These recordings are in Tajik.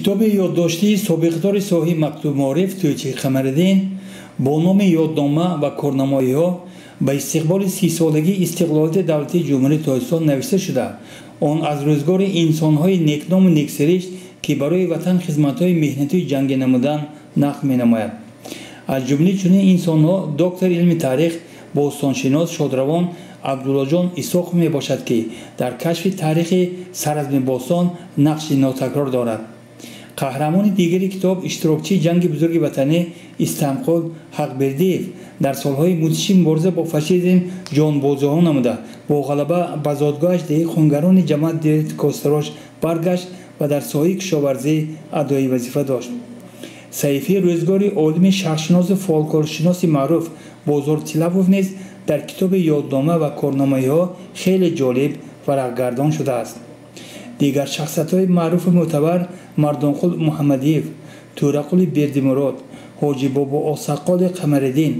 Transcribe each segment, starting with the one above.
Китоби ёддоштии собиқдори соҳаи мактуб маориф Тӯйчи Қамариддин бо номи «Ёднома ва корнамоиҳо ба истиқболи 30-солагии истиқлолияти давлатии Ҷумҳурии Тоҷикистон» навишта шуда, он аз рӯзгори инсонҳои некному нексиришт, ки барои ватан хизматҳои меҳнатию ҷангӣ намуданд, нақл менамояд. Аз ҷумлаи чунин инсонҳо доктори илми таърих, бостоншинос шодравон Абдуллоҷон Исоқов мебошад, ки дар кашфи таърихи Саразми бостон нақши нотакрор дорад. Қаҳрамони дигари китоб, иштирокчии ҷанги Бузурги Ватанӣ Истамқул Ҳақбердиев дар солҳои мудҳиши мубориза бо фашизм ҷонбозиҳо намуда, бо ғалаба ба зодгоҳаш, деҳи Хунгарони ҷамоати Костарош баргашт ва дар соҳаи кишоварзӣ адои вазифа дошт. Саҳифаи рӯзгори олими шарқшиносу фолклоршиноси маъруф Бозор Тилавов низ дар китоби «Ёднома ва корномаиҳо» хеле ҷолиб варақгардон шудааст. Дигар шахсиятҳои маъруфу мӯътабар Мардонқул Муҳаммадиев, Тӯрақули Бердимурод, Ҳоҷибобо Осаққоли Қамариддин,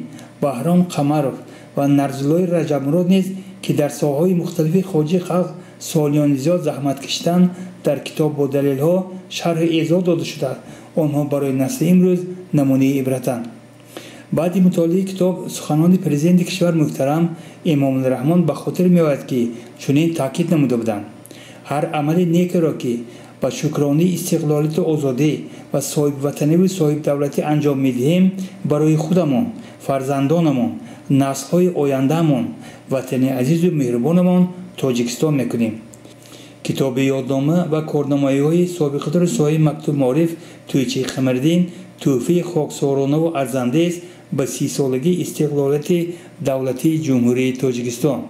Баҳром Қамаров ва Нарзуллои Раҷабмурод низ, ки дар соҳаҳои мухталифи хоҷии халқ солиёни зиёд заҳмат кашиданд, дар китоб бо далелҳо шарҳу эзоҳ дода шудааст. Онҳо барои насли имрӯз намунаи ибратанд. Баъди мутолиаи китоб суханони президенти кишвар муҳтарам Эмомалӣ Раҳмон ба хотир меояд, ки чунин таъкид намуда буданд: «Ҳар амали некеро, ки ба шукронии истиқлолияту озодӣ ва соҳибватаниву соҳибдавлатӣ анҷом медиҳем, барои худамон, фарзандонамон, наслҳои ояндаамон, ватани азизу меҳрубонамон Тоҷикистон мекунем». Китоби «Ёднома ва корномаиҳои собиқадори соҳаи мактуб маориф Тӯйчи Қамариддин» тӯҳфаи хоксоронаву арзандаест ба 30-солагии истиқлолияти давлатии Ҷумҳурии Тоҷикистон.